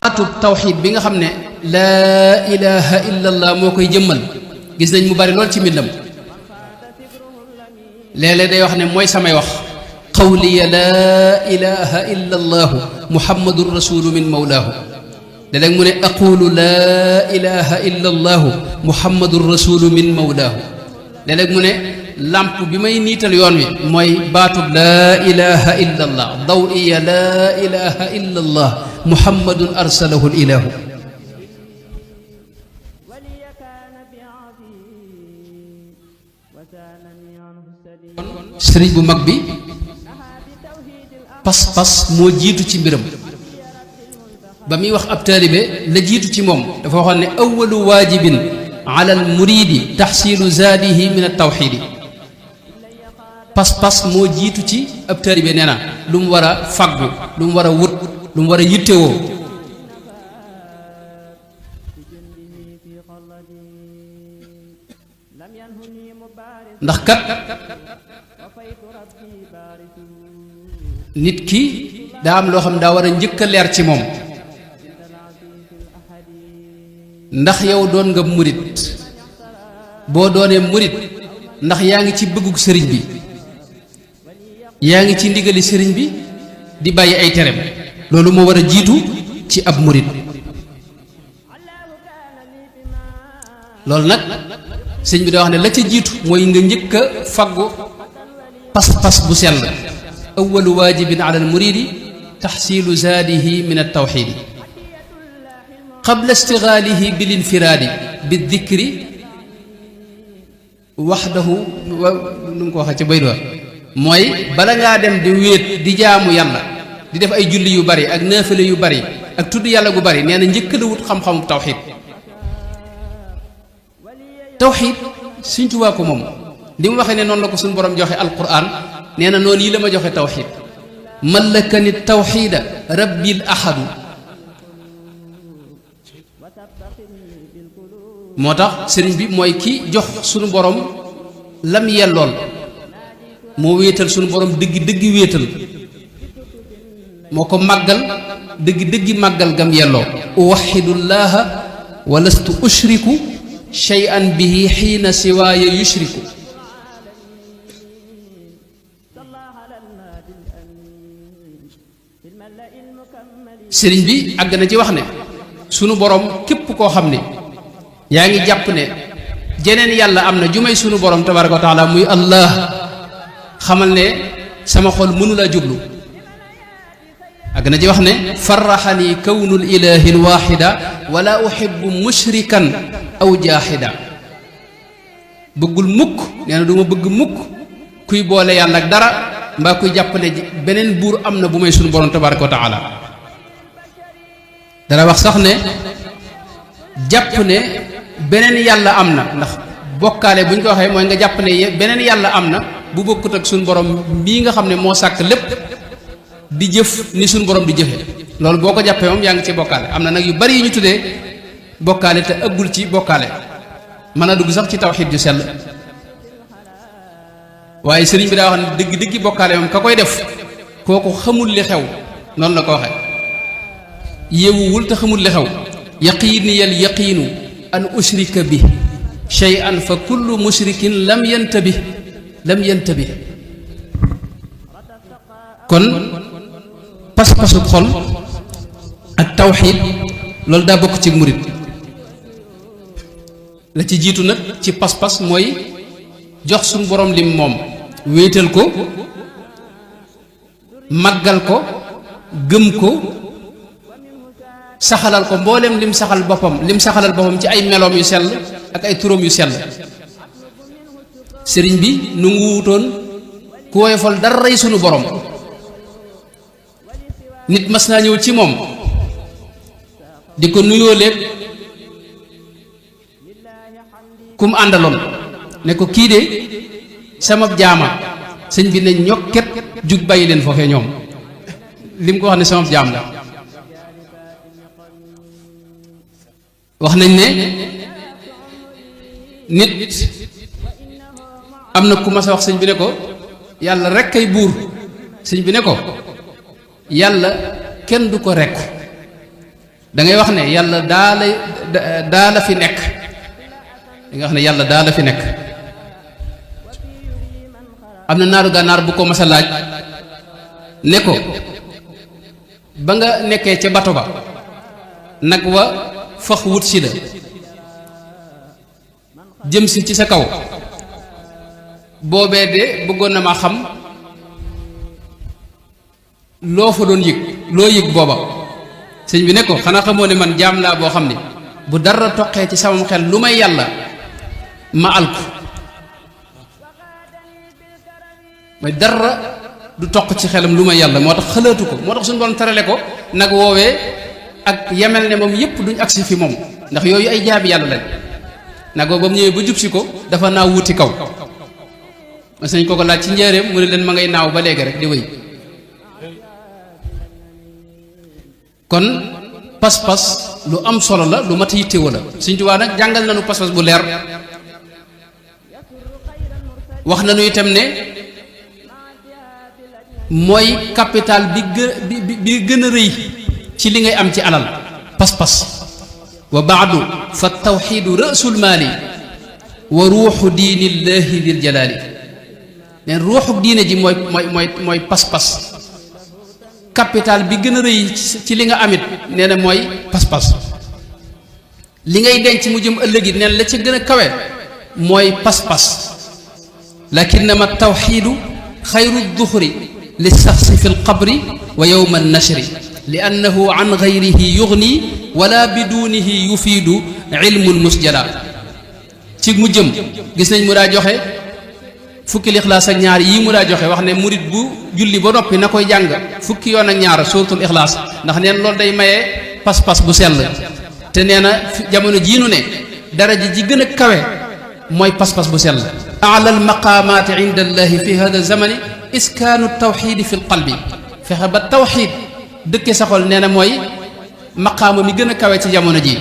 atub tawxiid bi nga xam ne laa ilaha illa allah moo koy jëmmal gis nañ mu bari lool ci mbindam léeg-léeg day wax ne mooy samay wax qawliya laa ilaha illa allahu muhammadun rasulu min mawlaahu léeg-léeg mu ne aqulu laa ilaha illa allahu muhammadun rasulu min mawlaahu léeg-léeg mu ne làmp bi may niital yoon wi mooy baatub laa ilaha illa allah daw iya laa ilaha illa allah muhammadun arsalahu ilahu sëriñ bu mag bi pas-pas moo jiitu ci mbiram ba muy wax ab taalibe la jiitu ci moom dafa waxoon ne awalu waajibin ala al muridi taxsilu zaadihi min al tawxiidi pas-pas moo jiitu ci ab taalibe nee na lu mu war a faggu lu mu war a wut lu mu war a yittewoo ndax kat nit ki daa am loo xam daa war a njëkk a leer ci moom ndax yow doon nga murit boo doonee murit ndax yaa ngi ci bëggug sëriñ bi yaa ngi ci ndigali sëriñ bi di bàyyi ay tereem loolu moo war a jiitu ci ab murit loolu nag sëñ bi da wax ne la ca jiitu mooy nga njëkk a faggu pas-pas bu sell awalu waajibin ala almuridi taxsilu zaadihi min altawxidi qabla istigaalihi bil infiraadi bi dikri waxdahu nu mu ko waxee ca bayt wa mooy bala ngaa dem di wéet di jaamu yàlla di def ay julli yu bari ak naafile yu bari ak tudd yàlla gu bari nee na njëkk la wut xam-xamu tawxid tawxid Sëñ Tuubaa ko moom li mu waxee ne noonu la ko suñu borom joxe alquran nee na noonu yi la ma joxe tawxid mallakani tawxida rabbil ahadu moo tax sëriñ bi mooy ki jox suñu borom lam yellool moo wéetal suñu borom dëggi dëggi wéetal moo ko màggal dëggi dëggi màggal gam yelloo uwaxidullaha wa lastu ushriku shay'an bihi xiina siwaaya yushriku sëriñ bi àgg na ci wax ne sunu borom képp koo xam ne yaa ngi jàpp ne jeneen yàlla am na ju may sunu borom tabaraka wa taala muy allah xamal ne sama xol mënula jublu àgg na ci wax ne farraxani kawnul ilahi lwaxida wala uxibu mushrikan aw jaaxida bëggul mukk nee na du ma bëgg mukk kuy boole yàlla ak dara mbaa kuy jàpp ne beneen buur am na bu may sunu borom tabaraka wa taala dana wax sax ne jàpp ne beneen yàlla am na ndax bokkaale bu ñu ko waxee mooy nga jàpp ne beneen yàlla am na bu bokkut ak suñu borom bii nga xam ne moo sàkk lépp di jëf ni suñu borom di jëfe loolu boo ko jàppee moom yaa ngi ci bokkaale am na nag yu bari yu ñu tuddee bokkaale te ëggul ci bokkaale mën a dugg sax ci tawxiid ju sell waaye sëriñ bi daa wax ne dëgg dëggi bokkaale moom ka koy def kooku xamul li xew noonu la ko waxee yéewuwul te xamul li xew yaqiini yal yaqiinu an ushrika bi shay'an fa kullu mushrikin lam yantabi kon pas-pasu xol ak tawxiid loolu daa bokk ci murit la ci jiitu nag ci pas-pas mooy jox suñu borom lim moom wéetal ko màggal ko gëm ko saxalal ko mboolem lim saxalal boppam ci ay meloom yu sell ak ay turam yu sell sëriñ bi nu ngu wutoon ku woyofal dara rey sunu borom nit mas naa ñëw ci moom di ko nuyoo lépp kum àndaloon ne ko kii de sama jaama sëñ bi ne ñokket jug bàyyi leen foofee ñoom lim ko wax ne sama jaam la wax nañ ne nit am na ku mas a wax sëñ bi ne ko yàlla rek kay buur sëñ bi ne ko yàlla kenn du ko rekk da ngay wax ne yàlla daa la fi nekk da ngay wax ne yàlla daa la fi nekk am na naaru gànnaar bu ko mas a laaj ne ko ba nga nekkee ca bato ba nag wa fax wut si la jëm si ci sa kaw boobee de bëggoon na ma xam loo fa doon yëg loo yëg booba sëñ bi ne ko xanaa xamoo ne man jaam laa boo xam ne bu dara toqee ci sama xel lu may yàlla ma alku may dara du toq ci xelam lu may yàlla moo tax xalaatu ko moo tax suñu borom terale ko nag woowee ak yemel ne moom yépp duñ agsi fi moom ndax yooyu ay jaabi yàlla lañ nag ba mu ñëwee ba jub si ko dafa naaw wuti kaw ma sañ ko ko laaj ci njëreem mu ne leen ma ngay naaw ba léegi rek di wéy kon pas-pas lu am solo la lu mat a yittewoo la Sëñ Tuubaa nag jàngal nañu pas-pas bu leer wax nañu itam ne mooy capital bi gën a rëy ci li ngay am ci alal pas-pas wa baadu fa tawxiidu rasul maali wa ruuxu diinillahi dil jalaali neen ruuxu diine ji mooy pas-pas capital bi gën a rëy ci li nga amit nee na mooy pas-pas li ngay denc mu jëm ëllëg it neen la ca gën a kawe mooy pas-pas lakinnama tawxiidu xayru duxuri li saxsi fi lqabri wa yowma annashri li annahu an gayrihi yugni wala bidunihi yufiidu ilmun musjala ci mu jëm gis nañ mu daa joxe fukki lixlaas ak ñaar yii mu daa joxe wax ne murit bu julli ba noppi na koy jàng fukki yoon ak ñaar suuratul ixlaas ndax neen loolu day maye pas-pas bu sell te nee na jamono jii nu ne daraja ji gën a kawe mooy pas-pas bu sell ala al maqaamaati inda allahi fi hada zamani iskaanu tawxiidi fi l qalbi fexe ba tawxiid dëkke sa xol nee na mooy maqaama mi gën a kawe ci jamono ji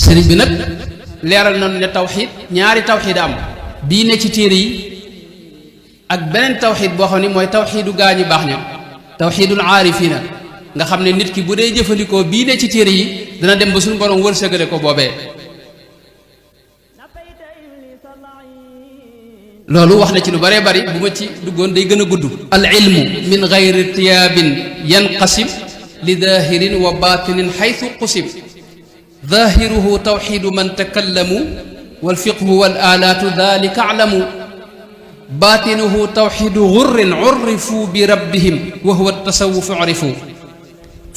sëriñ bi nag leeral nañu ne tawxiid ñaari tawxiid am bii ne ci téere yi ak beneen tawxiid boo xam ne mooy tawxiidu gaañu baax ña tawxiidul aarifiina nga xam ne nit ki bu dee jëfandikoo bii ne ci téere yi dana dem ba suñu borom wërsëgale ko boobee loolu wax na ci lu baree bari bu ma ci duggoon day gën a gudd al ilmu min gayri irtiyaabin yanqasim li daahirin wa baatinin xaytu qusim daahiruhu tawxiidu man takallamu walfiqhu wal aalaatu dalika aclamu baatinuhu tawxiidu gurrin currifu bi rabbihim wa huwa tasawufu crifu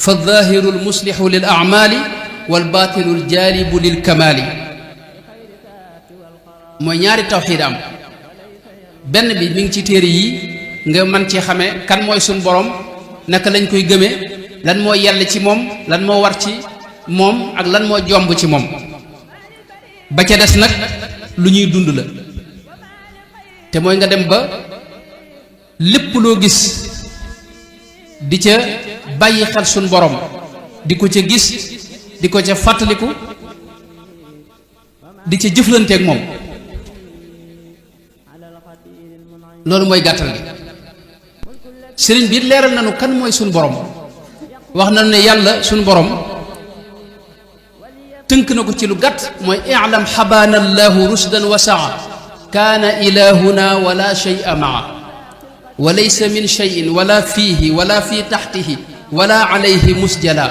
faldaahiru almuslixu lil acmaali walbaatinu aljaalibu lil kamaali mooy ñaari tawxiid am benn bi mi ngi ci téere yi nga mën ci xamee kan mooy suñ borom naka lañ koy gëmee lan moo yell ci moom lan moo war ci moom ak lan moo jomb ci moom ba ca des nag lu ñuy dund la te mooy nga dem ba lépp loo gis di ca bàyyi xel suñ borom di ko ca gis di ko ca fàttaliku di ca jëflanteeg moom loolu mooy gàttal gi sëriñ bi leeral nañu kan mooy suñ borom wax nañu ne yàlla suñ borom tënk na ko ci lu gàtt mooy i'lam xabaana allahu rushdan wa saa kaana ilahuna wala shay'a maa wa laysa min shay'in wala fiihi wala fi taxtihi wala alayhi musjala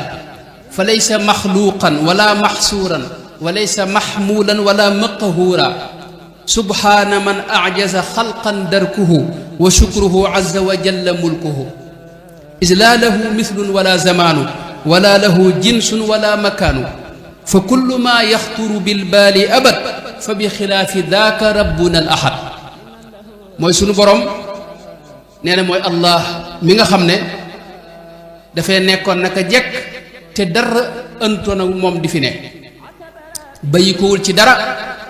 fa laysa maxluuqan wala maxsuuran wa laysa maxmuulan wala maqhuura subhaana man ajaza xalqan darkuhu wa shukruhu azza wa jalla mulkuhu is laa lahu mithlun wala zamaanu wala lahu jinsun wala makaanu fa kullu ma yaxturu bilbaali abad fa bi xilaafi daaka rabbuna al ahad mooy sunu borom nee na mooy allah mi nga xam ne dafay nekkoon naka jekk te dara ëntoon ak moom di fi ne bayikowul ci dara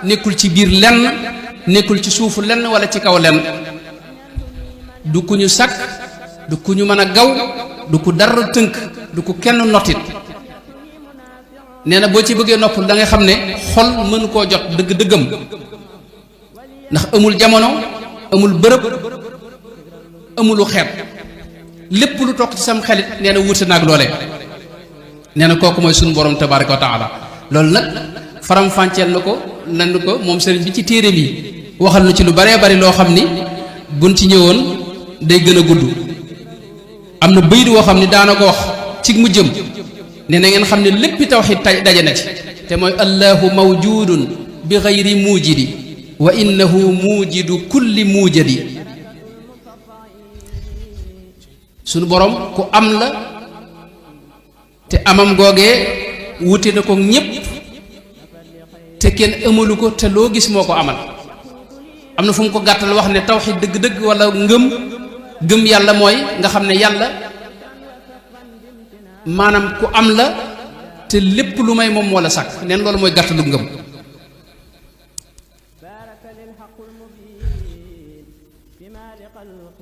nekkul ci biir lenn nekkul ci suufu lenn wala ci kaw lenn du ku ñu sakk du ku ñu mën a gaw du ku dara tënk du ku kenn notit nee na boo ci bëggee noppal da ngay xam ne xol mënu koo jot dëgg-dëggam ndax amul jamono amul bërëb amulu xeet lépp lu toog ci sam xelit nee na wuute naag loolee nee na kooku mooy sunu borom tabaraka wa taala loolu nag faram-fàcceel na ko nan ko moom sëriñ bi ci téere bi waxal na ci lu baree bari loo xam ni buñ ci ñëwoon day gën a gudd am na bayit woo xam ni daana ko wax ci mu jëm ne na ngeen xam ne léppi tawxid tay daje na ci te mooy allahu mawjudun bi gayri muujidi wa innahu muujidu kulli muujadi sunu borom ku am la te amam googee wuute na ko ñépp te kenn amalu ko te loo gis moo ko amal am na fu mu ko gàttal wax ne tawxid dëgg-dëgg wala gëm yàlla mooy nga xam ne yàlla maanaam ku am la te lépp lu may moom moo la sàkk neen loolu mooy gàttalu ngëm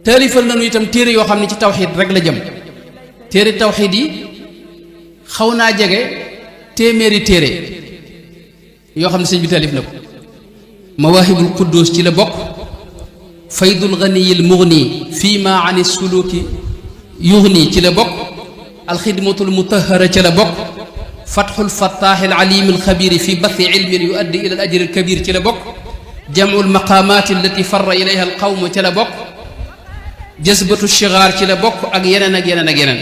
taalifal nañu itam téere yoo xam ne ci tawxid rek la jëm téere tawxid yi xaw naa jege téeméeri téere yoo xam ne sëñ bi taalif na ko mawaahibul quddus ci la bokk faydul ganiyil mugni fii ma ani suluki yugni ci la bokk alxidmatul mutahara ci la bokk fatxul fattaaxi alalim alxabiri fi bathi ilmin yuaddi ila al ajri alkabir ci la bokk jamul maqaamaati allati farra ilayha alqawmu ci la bokk jazbatu shigaar ci la bokk ak yeneen ak yeneen ak yeneen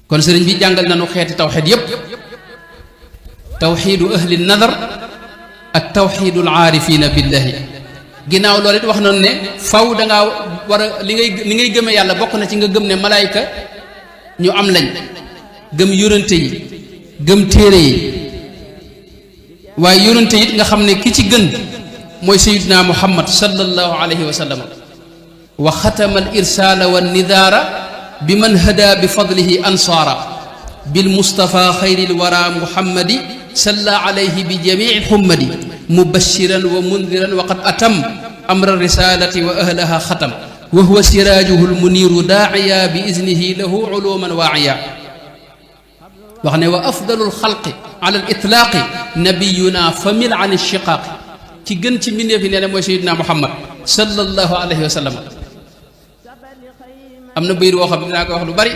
kon sëriñ bi jàngal nañu xeeti tawxid yépp tawxidu ahli nadar ak tawxidul aarifina billahi ginnaaw loolu it wax nañu ne faw dangaa war a li ngay gëme yàlla bokk na ci nga gëm ne malaayka ñu am lañ gëm yónante yi gëm téere yi waaye yónante it nga xam ne ki ci gën mooy sayidna muhammad sallallahu alayhi wa sallam wa xatama al irsaala wa nidaara bi man hada bi fadlihi ansaara bil mustafa xayri l wara muhammadi salla alayhi bi jamii lxummadi mubashiran wa mundiran wa qad atam amra risalati wa ahlaha xatam wa huwa siraajuhu lmuniiru daaciya bi iznihi lahu culuman waaciya wax ne wa afdalu lxalqi ala al itlaaqi nabiyuna famil an alchiqaaqi ci gën ci mbindeef yi nee na mooy sayidna muhammad sallallahu alayhi wa sallam am na bayir woo xam dinaa ko wax lu bari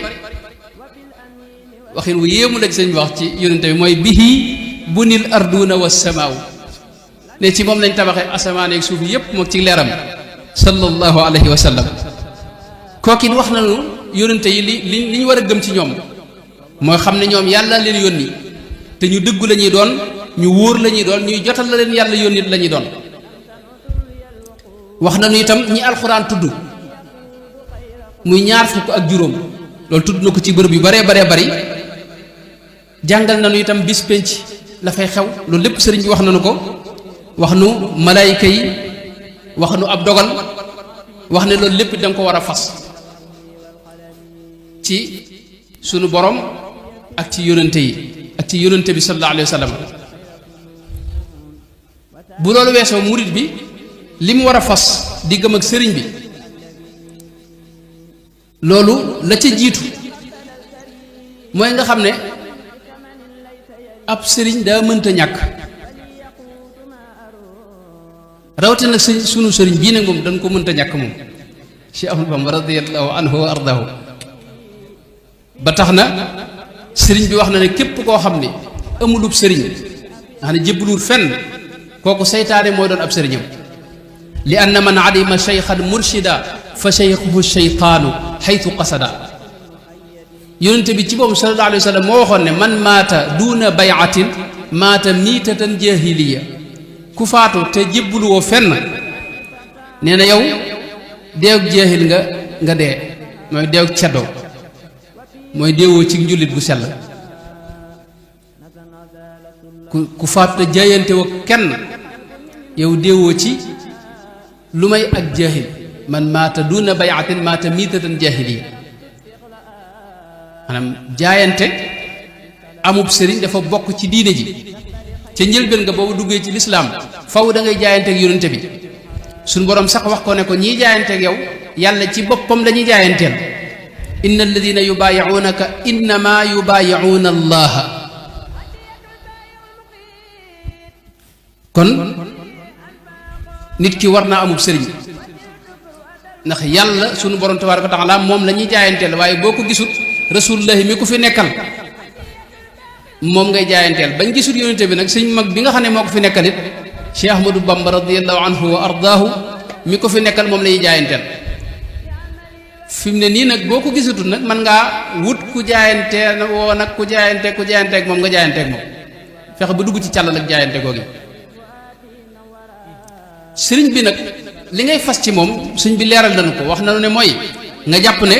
waxin wu yéemu la ci sëñ bi wax ci yonente bi mooy bihi bunil arduna wa samaaw ne ci moom lañ tabaxee asamaan ak suuf yépp moom ci leeram sallallahu alayhi wa sallam kooki wax nañu yonente yi li ñu war a gëm ci ñoom mooy xam ne ñoom yàlla leen yónni te ñu dëggu la ñuy doon ñu wóor la ñuy doon ñuy jotal la leen yàlla yónni la ñuy doon wax nañu itam ñi alxuraan tudd muy ñaar fukk ak juróom loolu tudd na ko ci bërëb yu baree baree bari jàngal nañu itam bis penc la fay xew loolu lépp sëriñ bi wax nañu ko wax nu malaayika yi wax nu ab dogal wax ne loolu lépp da nga ko war a fas ci sunu borom ak ci yónante yi ak ci yónante bi sallallahu alayhi wa sallam bu loolu weesoo murit bi li mu war a fas diggam ak sëriñ bi loolu la ca jiitu mooy nga xam ne ab sëriñ daa mënta ñàkk rawatina nag sunu sëriñ bii nag moom dañ ko mënta ñàkk moom Cheikh Ahmadou Bamba radiyallahu anhu wa ardahu ba tax na sëriñ bi wax na ne képp koo xam ne amulub sëriñ nga xam ne jébbaluwul fenn kooku seytaane mooy doon ab sëriñam li anna man adima cheykhan murshida fa cheykhuhu cheytaanu xaytu qasada yonente bi ci boobu sallallahu alayhi wa sallam moo waxoon ne man maata duuna bayatin maata miitatan jahiliya ku faatu te jébbaluwoo fenn nee na yow deewug jeexil nga dee mooy deewug ceddoo mooy deewoo ci njullit bu sell ku faatu te jaayante woo kenn yow deewoo ci lu may ak jaahil man maata duna bayatin maata miitatan jaahiliya maanaam jaayante amub sëriñ dafa bokk ci diine ji ca njëlbéen nga boobu duggee ci lislaam faw da ngay jaayante ak yonente bi suñ boroom sax wax ko ne ko ñiy jaayante ak yow yàlla ci boppam la ñuy jaayanteel inna alladina yubaayi'unaka innama yubaayi'una allaha kon nit ki war naa amub sëriñ ndax yàlla sunu borom tabaaraka wa taala moom la ñuy jaayanteel waaye boo ko gisut rasulullahi mi ko fi nekkal moom ngay jaayanteel bañ gisut yonente bi nag sëñ mag bi nga xam ne moo ko fi nekkal it Cheikh Ahmadou Bamba radiyallahu anhu wa ardaahu mi ko fi nekkal moom la ñuy jaayanteel fi mu ne nii nag boo ko gisutut nag man ngaa wut ku jaayantee woo nag ku jaayanteeg moom nga jaayanteeg moom fexe ba dugg ci càllal ak jaayante googi sëriñ bi nag li ngay fas ci moom sëñ bi leeral nañu ko wax nañu ne mooy nga jàpp ne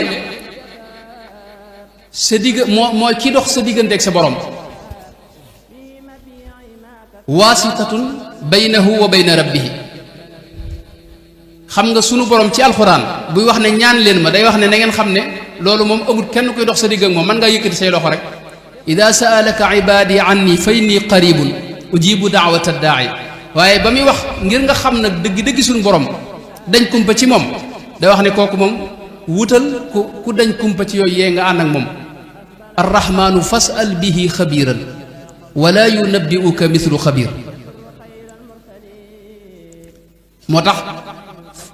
sa digg mooy kii dox sa digganteeg sa borom waasitatun baynahu wa bayna rabbihi xam nga sunu borom ci alxuraan buy wax ne ñaan leen ma day wax ne na ngeen xam ne loolu moom amul kenn kuy dox sa digg ak moom mën ngaa yëkkati say loxo rek ida saalaka ibadi anni fa inni qaribun ujibu daawata daai waaye ba muy wax ngir nga xam nag dëgg suñu borom dañ kumpa ci moom day wax ne kooku moom wutal ku dañ kumpa ci yooyu yee nga ànd ak moom arrahmanu fasal bihi xabiran wala yunabbi'uka mithlu xabir moo tax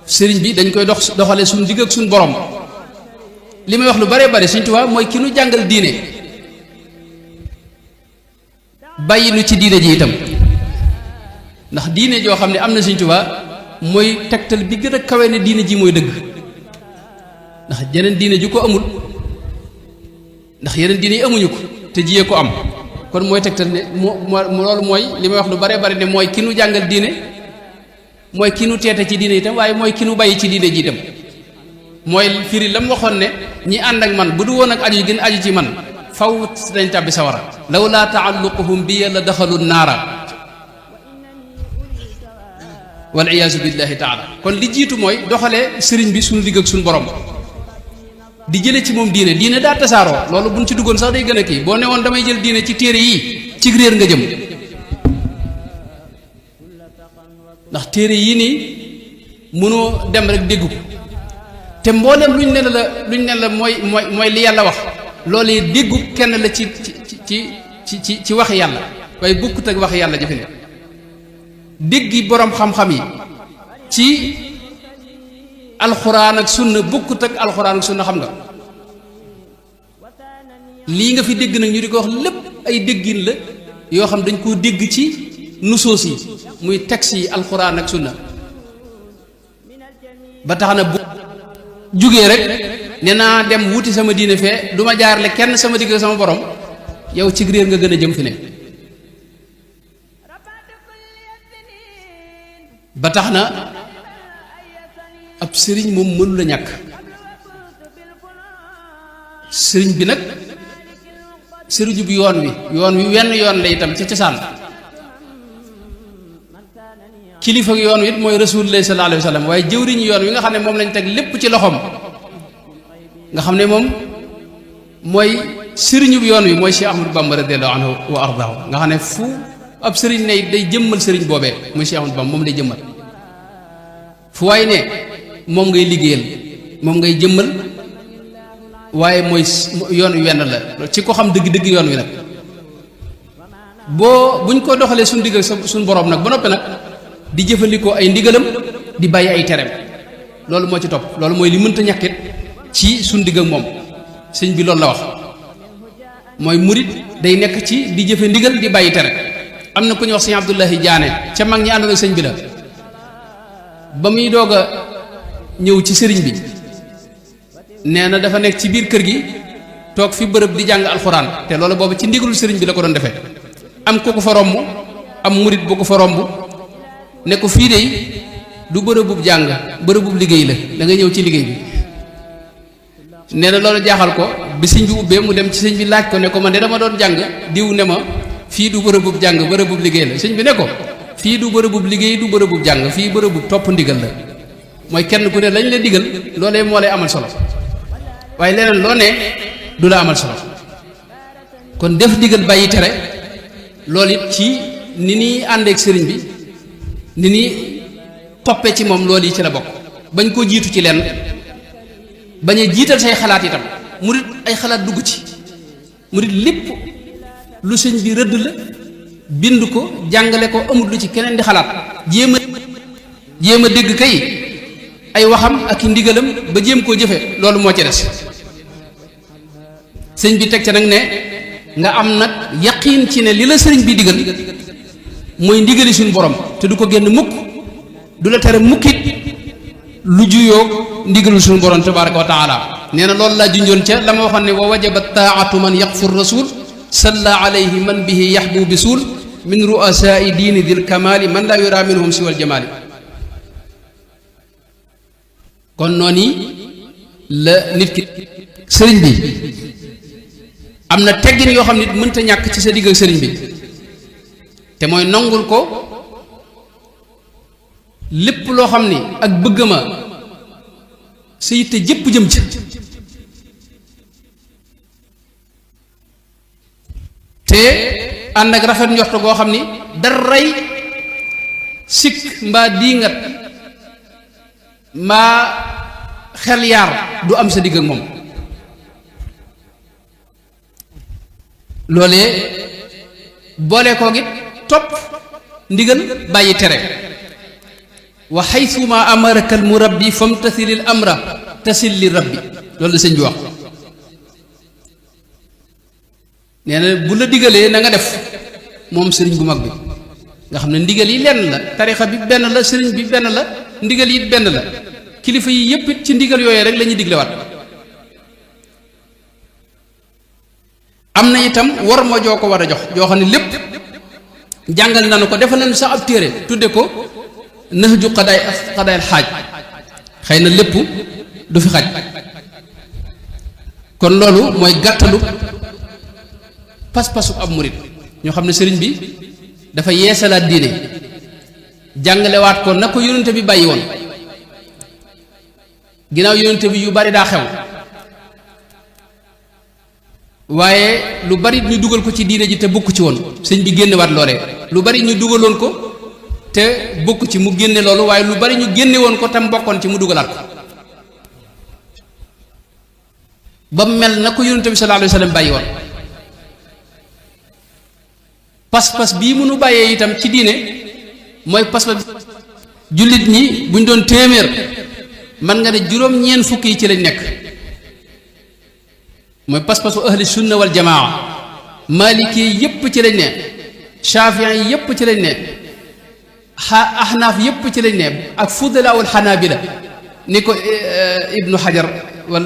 sëriñ bi dañ koy doxale suñu digg ak suñu borom li may wax lu bare bare Sëriñ Tuubaa mooy ki nu jàngal diine bàyyi nu ci diine ji itam ndax diine joo xam ne am na Sëriñ Tuubaa mooy tegtal bi gën a kawe ne diine ji mooy dëgg ndax jeneen diine ju ko amul ndax yeneen diine yi amuñu ko te jiyee ko am kon mooy tegtal ne loolu mooy li may wax lu bare bare ne mooy ki nu jàngal diine mooy ki nu teete ci diine itam waaye mooy ki nu bàyyi ci diine ji itam mooy firi la mu waxoon ne ñi ànd ak man bu du woon ak aju gën aju ci man faw dañ tàbbi sawara law laa taalluquhum bi la daxalu naara wal iyaazu billahi taala kon li jiitu mooy doxalee sëriñ bi suñu digg ak suñu borom di jële ci moom diine daa tasaaroo loolu buñ ci duggoon sax day gën a kii boo ne woon damay jël diine ci téere yii ci réer nga jëm ndax téere yii nii mënoo dem rek dégg ko te mboolem luñ ne la mooy li yàlla wax loolee déggu kenn la ci waxi yàlla waaye bukkut ak waxi yàlla jëfe ne déggi boroom xam-xam yi ci alxuraan ak sunna bukkut ak alxuraan ak sunna xam nga lii nga fi dégg nag ñu di ko wax lépp ay déggin la yoo xam dañ koo dégg ci nusoos yi muy texte yi alxuraan ak sunna ba tax na bu jugee rek ne naa dem wuti sama diine fee du ma jaarle kenn sama digg sama borom yow ci réer nga gën a jëm fi ne ba tax na ab sëriñ moom mënu la ñàkk sëriñ bi nag sëriñu bi yoon wi wenn yoon la itam ca cosaan kilifa yoon wi it mooy rasulullahi sallallahu alayhi wa sallam waaye jëwriñu yoon wi nga xam ne moom lañ teg lépp ci loxoom nga xam ne moom mooy sëriñu bi yoon wi mooy Cheikh Ahmadou Bamba radiyallahu anhu wa ardaahu nga xam ne fu ab sëriñ ne day jëmmal sëriñ boobee muy Cheikh Ahmadou Bamba moom lay jëmmal fu waay ne moom ngay liggéeyal moom ngay jëmmal waaye mooy yoon wi wenn la ci ko xam dëgg-dëgg yoon wi nag buñ ko doxalee suñu digg suñu borom nag ba noppi nag di jëfandikoo ay ndigalam di bàyyi ay tereem loolu moo ci topp loolu mooy li mënta ñàkkit ci suñu digg ak moom sëñ bi loolu la wax mooy murit day nekk ci di jëfe ndigal di bàyyi tere am na ku ñuy wax sëñ Abdullahi Jaane ca mag ñi àndoon ak sëñ bi la ba muy doog a ñëw ci sëriñ bi nee na dafa nekk ci biir kër gi toog fi bërëb di jàng alxuraan te loolu boobu ci ndigalul sëriñ bi la ko doon defee am ku ko fa romb am murit bu ko fa romb ne ko fii de du bërëbub jàng bërëbub liggéey la da nga ñëw ci liggéey bi nee na loolu jaaxal ko bi sëñ bi ubbee mu dem ci sëñ bi laaj ko ne ko man de dama doon jàng diw ne ma fii du bërëbub jàng bërëbub liggéey la sëñ bi ne ko fii du bërëbub liggéey du bërëbub jàng fii bërëbub topp ndigal la mooy kenn ku ne lañ la digal loolee moo lay amal solo waaye leneen loo ne du la amal solo kon def digal bàyyi tere loolu it ci ni ñuy àndeek sëriñ bi ni ñuy toppee ci moom loolu yi ci la bokk bañ koo jiitu ci lenn bañ a jiital say xalaat itam murit ay xalaat dugg ci murit lépp lu sëñ bi rëdd la bind ko jàngale ko amul lu ci keneen di xalaat jéem a dégg kay ay waxam ak i ndigalam ba jéem koo jëfe loolu moo ci des sëñ bi teg ca nag ne nga am nag yaqiin ci ne li la sëriñ bi digal mooy ndigali suñu borom te du ko génn mukk du la tere mukkit lu juyoo ndigalul suñu borom tabaraka wa taala nee na loolu laa junjoon ca la ma waxoon ne wa wajaba taatu man yaqfu rasul salla alayhi man bihi yaxbu bisul min ru'asaai diini dil kamali man laa yura minhum siwal jamali kon noonu la nit ki sëriñ bi am na teggin yoo xam ne mënta ñàkk ci sa digg ak sëriñ bi te mooy nangul ko lépp loo xam ni ak bëgg ma sa yitte jëpp jëm ci te ànd ak rafet njorto goo xam ni daray sikk mbaa diingat mbaa xel yaar du am sa digg ak moom loolee boole koo gi topp ndigal bàyyi tere wa xaytuma amaraka al murabbi famtathilil amra tasil li rabbi loolu la sëñ bi wax nee na bu la digalee na nga def moom sëriñ bu mag bi nga xam ne ndigal yi lenn la tarixa bi benn la sëriñ bi benn la ndigal yi benn la kilifa yi yépp it ci ndigal yooyee rek la ñuy diglewaat am na itam war ma joo ko war a jox joo xam ne lépp jàngal nanu ko defal nañu sax ab téere tudde ko nahju xadaayal xaaj xëy na lépp du fi xaj kon loolu mooy gàttalu pas-pasu ab murit ñoo xam ne sëriñ bi dafa yeesalaat diine jàngalewaat ko na ko yónnente bi bàyyi woon ginnaaw yónnente bi yu bari daa xew waaye lu bari ñu dugal ko ci diine ji te bokk ci woon sëñ bi génnewaat loolee lu bari ñu dugaloon ko te bokk ci mu génne loolu waaye lu bari ñu génne woon ko tam bokkoon ci mu dugalaat ko ba mel na ko yónnente bi sallallahu alayhi wa sallam bàyyi woon pas-pas bii mënu bàyyee itam ci diine mooy pas-pas jullit ñi buñ doon téeméer man nga ne juróom-ñeent fukk yi ci lañ nekk mooy pas-pasu ahli sunna wal jamaa maliki yépp ci lañ ne shafi'i yi yépp ci lañ ne ahnaaf yépp ci lañ ne ak fudalaawul xanaabila ni ko ibnu xajar wal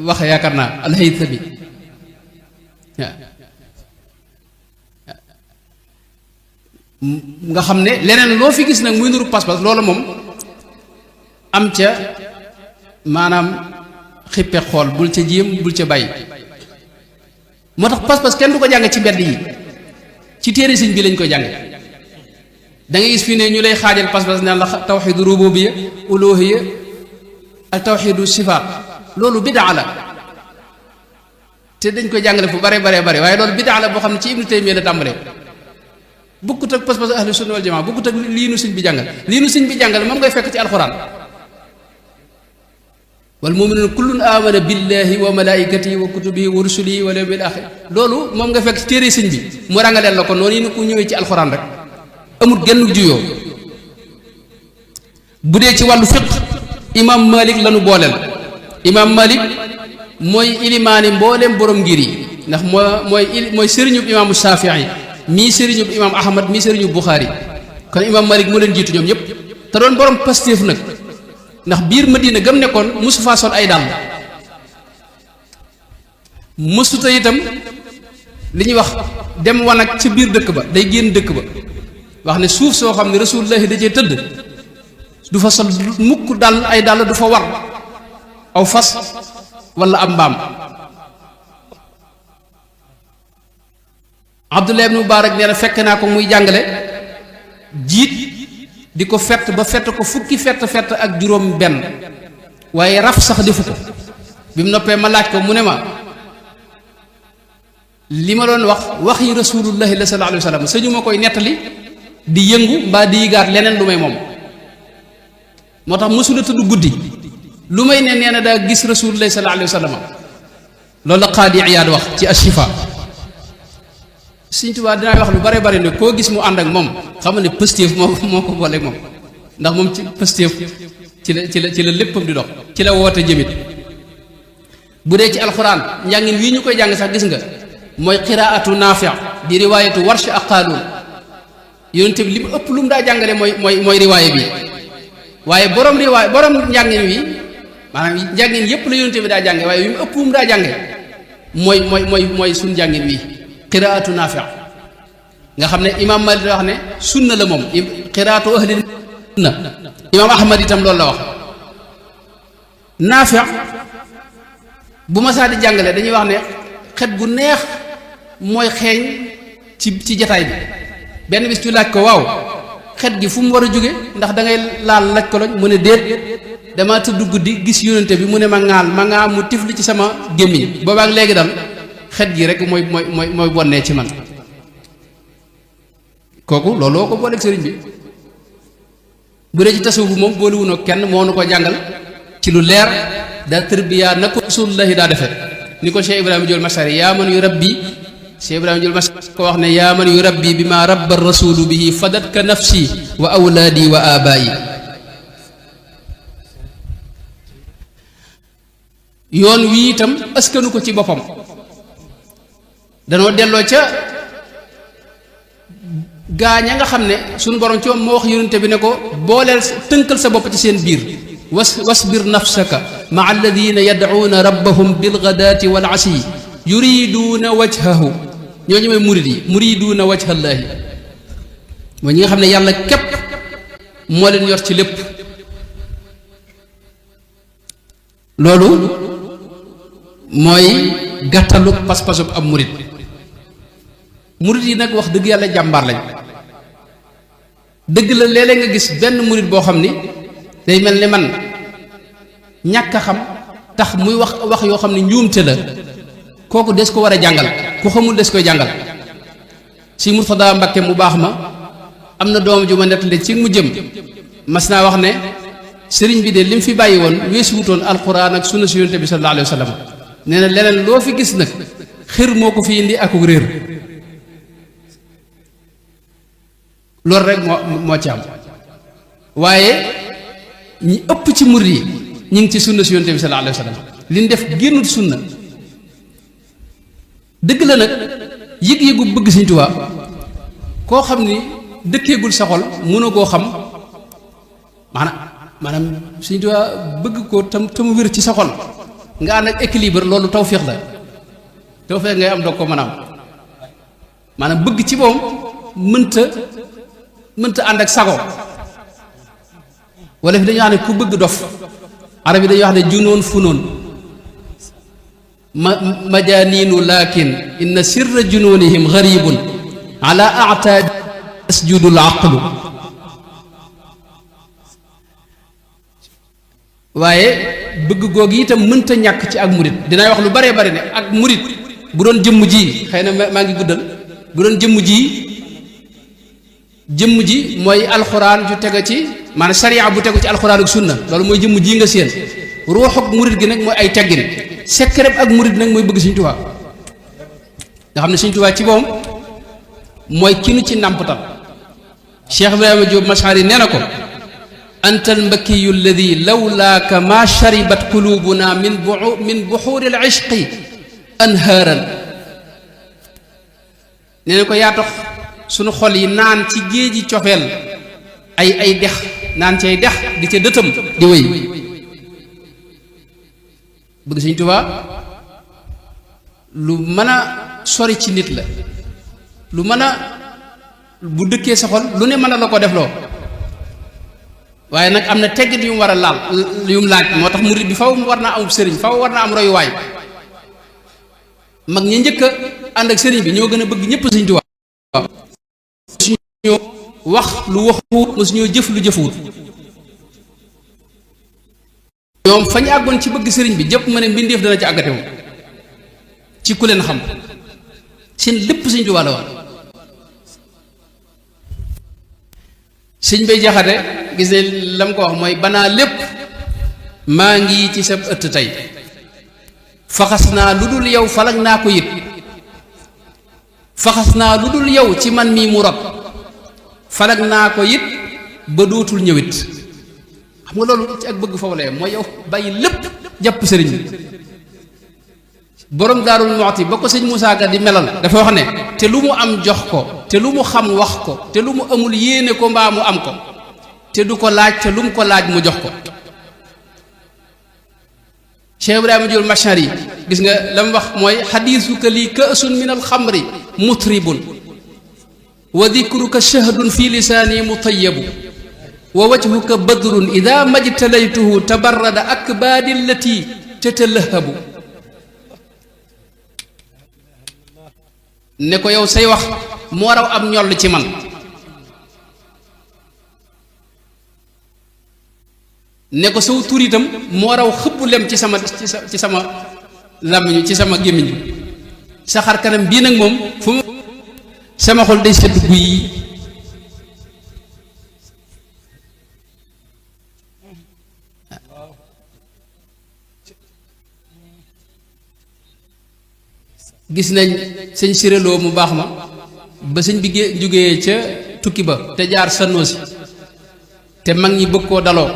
waxe yaakaar naa alhaythami nga xam ne leneen loo fi gis nag muy nuru pas-pas loolu moom am ca maanaam xippe xool bul ca jéem bul ca bàyyi moo tax pas-pas kenn du ko jàng ci mbedd yi ci téere sëñ bi lañ koy jàng da ngay gis fii ne ñu lay xaajal pas-pas naan la tawxidu rububiyya uluhiyya ak tawxidu sifaat loolu bidaa la te dañ koy jàngale fu bare waaye loolu bidaa la boo xam ne ci Ibnu Taymiyya la tàmbalee bukkut ak pas-pas ahlu sunna wal jamaa bukkut ak lii nu sëñ bi jàngal lii nu sëñ bi jàngal moom ngay fekk ci alxuraan wal mu'minuuna kullun aamana billahi wa malaikatihi wa kutubihi wa rusulihi wal yawmil axir loolu moom nga fekk ci téere sëñ bi mu rangaleel la ko noonu yi ni ko ñëwee ci alxuraan rek amul genn juyoo bu dee ci wàllu fiq imam malik lanu booleel imam malik mooy ilimaani mbooleem borom ngir yi ndax mooy sëriñub imaamu Shaafi'i mii sëriñub imaam ahmad mii sëriñub Buxaari kon imam malik moo leen jiitu ñoom ñëpp te doon borom pastéef nag ndax biir Madina gam nekkoon mosu faa sol ay dàll mësuta itam li ñuy wax dem wanag ca biir dëkk ba day génn dëkk ba wax ne suuf soo xam ne rasulullahi da cee tëdd du fa sol mukk dàll ay dàll du fa war aw fas wala ab mbaam Abdullah ibn Mubarak nee na fekk naa ko muy jàngale jiit di ko fett ba fett ko fukki fett ak juróom benn waaye raf sax defu ko bi mu noppee ma laaj ko mu ne ma li ma doon wax yi rasulullahi la sallallahu alayhi wa sallam sañu ma koy nettali di yëngu mbaa di yëgaat leneen lu may moom moo tax mësula tudd guddi lu may ne nee na daa gis rasulullahi sallallahu alayhi wa sallam loolu la Qaadi Iyaad wax ci Ashifa Sëriñ Tuubaa dinaay wax lu bare bare ne koo gis mu ànd ak moom xam ne pëstéef moo ko booleeg moom ndax moom ci pëstéef ci la léppam di dox ci la woote jëmit bu dee ci alxuraan njàngin wii ñu koy jàng sax gis nga mooy qiraatu Naafi' di riwaayatu Warsh ak Qaaluun yonent bi li mu ëpp lu mu daa jàngale mooy riwaaya bi waaye borom njàngin wi maanaam njàngin yépp la yonent bi daa jànge waaye yu mu ëpp lu mu daa jànge mooy suñ njàngin wi qiraatu Naafi' nga xam ne imaam Maalik da wax ne sunna la moom qiraatu ahli sunna imaam Ahmad itam loolu la wax Naafi' bu ma saa di jàngale dañuy wax ne xet gu neex mooy xeeñ ci jataay bi benn bis ñu laaj ko waaw xet gi fu mu war a jóge ndax da ngay laal laj ko loñ mu ne déet dama tëdd guddi gis yónnante bi mu ne ma ŋaal mu tifli ci sama gémmiñ boobaak léegi dal xet gi rek mooy bonnee ci man kooku looloo ko booleeg sëriñ bi bu dee ci tasawuf moom boolewunoo kenn moo nu ko jàngal ci lu leer daa tërbiya na ko rasulullahi daa defe ni ko Cheikh Ibrahima Diol Masari yaa man yu rabbi Cheikh Ibrahima Diol Masari ko wax ne yaa man yu rabbi bi ma rabba rasulu bihi fadat ka nafsi wa awlaadi wa abaayi yoon wii itam askanu ko ci boppam danoo delloo ca gaañ a nga xam ne suñu borom ci moom moo wax yonente bi ne ko booleel tënkal sa bopp ci seen biir wasbir nafsaka maa alladina yadcuuna rabbahum bilgadaati wal asiyi yuriduuna wajhahu ñooñu mooy murid yi muriduuna wajhallaahi mooy ñi nga xam ne yàlla képp moo leen yor ci lépp loolu mooy gàttalu pas-pasub ab murid murid yi nag wax dëgg yàlla jàmbaar lañ dëgg la léeg-léeg nga gis benn murid boo xam ni day mel ni man ñàkk a xam tax muy wax yoo xam ne njuumte la kooku des ko war a jàngal ku xamul des koy jàngal si Murtada Mbakke mu baax ma am na doom ju ma nettali ci mu jëm mas naa wax ne sëriñ bi de li mu fi bàyyi woon weesu wutoon alquran ak sunna si yonent bi sallallahu alayhi wa sallam nee na leneen loo fi gis nag xër moo ko fi indi akuk réer loolu rek moo ci am waaye ñi ëpp ci murid yi ñu ngi ci sunna si yonent bi sallallahu alayhi wa sallam li ñu def génnut sunna dëgg la nag yëg-yëgu bëgg Sëriñ Tuubaa koo xam ni dëkkeegul sa xol mënoo koo xam maanaam Sëriñ Tuubaa bëgg ko tam wér ci sa xol nga ànd ak équilibre loolu tawféex la tawféex ngay am doog ko mën a am maanaam bëgg ci moom mënta ànd ak sago wala fi dañuy wax ne ku bëgg dof arab yi dañuy wax ne junoon funoon majaaniinu lakin inna sirra junoonihim garibun ala aataadi yasjudul aqlu waaye bëgg googu itam mënta ñàkk ci ak murit dinaay wax lu baree bari ne ak murit bu doon jëmm ji xëy na maa ngi guddal bu doon jëmm ji mooy alxuraan ju tege ci maanaam sariya bu tegu ci alxuraan ak sunna loolu mooy jëmm ji nga séen ruuxuk murit gi nag mooy ay teggin sekkereb ak murit nag mooy bëgg Sëriñ Tuubaa nga xam ne Sëriñ Tuubaa ci moom mooy ki nu ci nàmpatal Cheikh Ibrahima Diop Masari nee na ko anta almbakiyu alladi lawlaaka ma sharibat qulubuna min buxuuri al ishqi anhaaran nee na ko yaa tax sunu xol yi naan ci géeji cofeel ay dex naan ci ay dex di ca dëtam di wéy bëgg Sëriñ Tuubaa lu mën a sori ci nit la lu mën a bu dëkkee sa xol lu ne mën a la ko defloo waaye nag am na teggit yu mu war a laal yu mu laaj moo tax murid bi faw mu war naa amub sëriñ faw war naa am royuwaay mag ñi njëkk a ànd ak sëriñ bi ñoo gën a bëgg ñëpp Sëriñ Tuubaa mosuñoo wax lu waxuwut mosuñoo jëf lu jëfuwut ñoom fañ àggoon ci bëgg sëriñ bi jëpp ma ne mbindeef dana ci àggate moom ci ku leen xam seen lépp Sëriñ Tuubaa la woon sëñ bay jaxate gis ne lam ko wax mooy banaa lépp maa ngi ci sa ëtt tey faxas naa lu dul yow falag naa ko it faxas naa lu dul yow ci man mii mu rot falag naa ko it ba dootul ñëwit xam nga loolu ci ak bëgg foofu la mooy yow bàyyi lépp jàpp sëriñ bi borom Daarul Muxti ba ko sëñ Moussa Ka di melal dafa wax ne te lu mu am jox ko te lu mu xam wax ko te lu mu amul yéene ko mbaa mu am ko te du ko laaj te lu mu ko laaj mu jox ko Cheikh Ibrahima Jul Machari gis nga la mu wax mooy xadiisuka lii ka'sun min alxamri mutribun wa dikruka shahdun fi lisaani mutayyabu wa wajhuka badrun ida majtalaytuhu tabarrada akbaadi allati tatalahabu ne ko yow say wax moo raw am ñoll ci man ne ko saw tur itam moo raw xëpp lem ci sama làmmiñu ci sama gémmiñ sa xar kanam bii nag moom fu mu sama xol day sedd guy gis nañ sëñ siréloo mu baax ma ba sëñ bi jógee ca tukki ba te jaar Sanosi te mag ñi bëgg koo daloo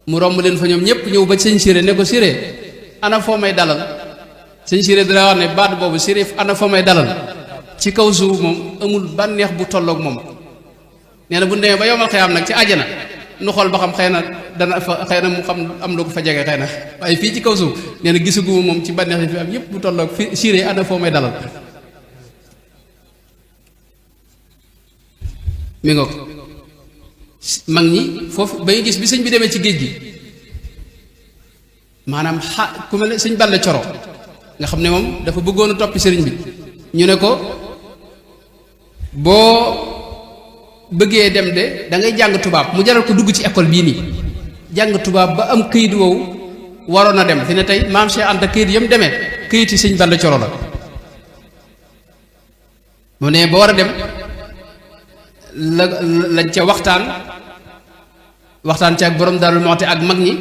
mu romb leen fa ñoom ñëpp ñëw ba sëñ siré ne ko siré ana foo may dalal sëñ siré dina wax ne baat boobu siré ana foo may dalal ci kaw suuf moom amul bànneex bu tolloog moom nee na bu demee ba yomal xëyaam nag ci àjjana nu xool ba xam xëy na dana fa xëy na mu xam am lu ko fa jege xëy na waaye fii ci kaw suuf nee na gisaguma moom ci bànneex yi fi am yëpp bu tolloog fi siré ana foo may dalal mi nga ko mag ñi foofu ba ñu gis bi sëñ bi demee ci géej gi maanaam ku mel ne sëñ Balla Coro nga xam ne moom dafa bëggoon a toppi sëriñ bi ñu ne ko boo bëggee dem de da ngay jàng tubaab mu jaral ko dugg ci école bii nii jàng tubaab ba am këyit woowu waroon a dem fi ne tey maam Cheikh Anta këyit yam demee këyit yi sëñ Balla Coro la mu ne ba war a dem lañ ca waxtaan ci ak borom Daarul Muxti ak mag ñi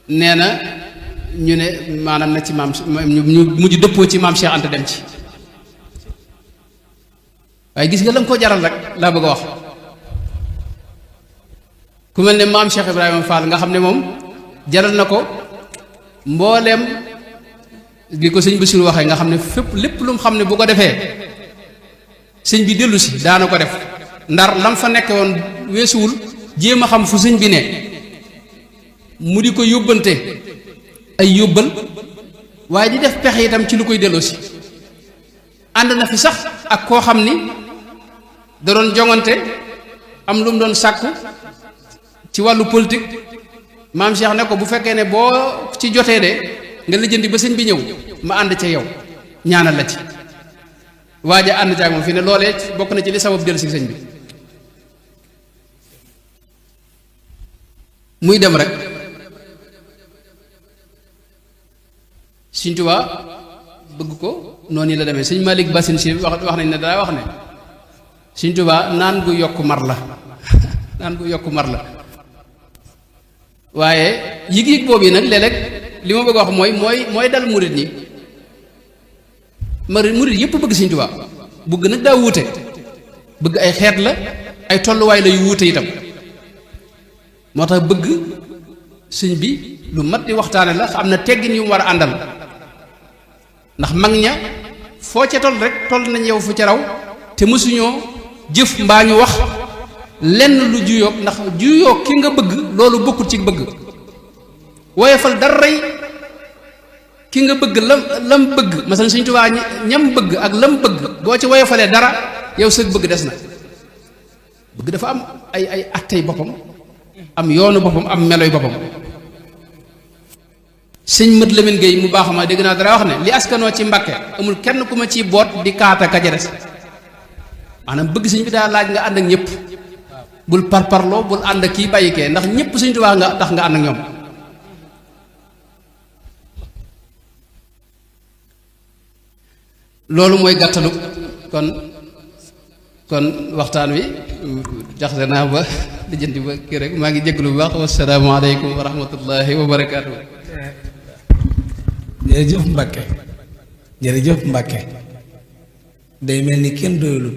nee na ñu ne maanaam na ci maam ñu mujj dëppoo ci maam Cheikh Anta dem ci waaye gis nga la nga ko jaral rek laa bëgg a wax ku mel ne maam Cheikh Ibrahima Fall nga xam ne moom jaral na ko mbooleem gi ko sëñ Bassirou waxee nga xam ne fépp lépp lu mu xam ne bu ko defee sëñ bi dellu si daana ko def ndar lam fa nekk woon weesuwul jéem a xam fu sëñ bi ne mu di ko yóbbante ay yóbbal waaye di def pexe itam ci lu koy delloo si ànd na fi sax ak koo xam ni da doon jongante am lu mu doon sàkku ci wàllu politique maam Cheikh ne ko bu fekkee ne boo ci jotee de nga lijjanti ba sëñ bi ñëw ma ànd ca yow ñaanal la ci waaja ànd ca ak moom fi ne loolee bokk na ci li sabab dellu si sëñ bi muy dem rek Sëñ Tuubaa bëgg ko noonu la demee sëñ Malick Bassine si wax nañ ne daa wax ne Sëñ Tuubaa naan gu yokk mar la naan gu yokk mar la waaye yëg-yëg boobu yi nag léeg-léeg li ma bëgg a wax mooy dal murit ñi murit yëpp bëgg Sëñ Tuubaa bëgg nag daa wuute bëgg ay xeet la ay tolluwaay la yu wuute itam moo tax bëgg sëñ bi lu mat di waxtaane la am na teggin yu mu war a àndal ndax mag ña foo ca toll rek toll nañ yow fu ca raw te mësuñoo jëf mbaa ñu wax lenn lu juyoog ndax juyoog ki nga bëgg loolu bokkul ci bëgg woyefal dara rey ki nga bëgg lam bëgg masalan Sëñ Tuubaa ñam bëgg ak lam bëgg boo ci woyefalee dara yow sa bëgg des na bëgg dafa am ay attey boppam am yoonu boppam am meloy boppam sëñ Mët Lamin Géey mu baax ma dégg naa dara wax ne li askanoo ci Mbàkke amul kenn ku ma ciy boot di kaata kaja des maanaam bëgg sëñ bi daa laaj nga ànd ak ñëpp bul parparloo bul ànd ak kii bàyyi kee ndax ñëpp Sëñ Tuubaa nga tax nga ànd ak ñoom loolu mooy gàttalu kon waxtaan wi jaxase naa ba lijjanti ba kii rek maa ngi jégalu bu baax wassalaamu aleykum wa rahmatullahi wa barakaatu. jërëjëf Mbàkke jërëjëf Mbàkke day mel ni kenn doyulu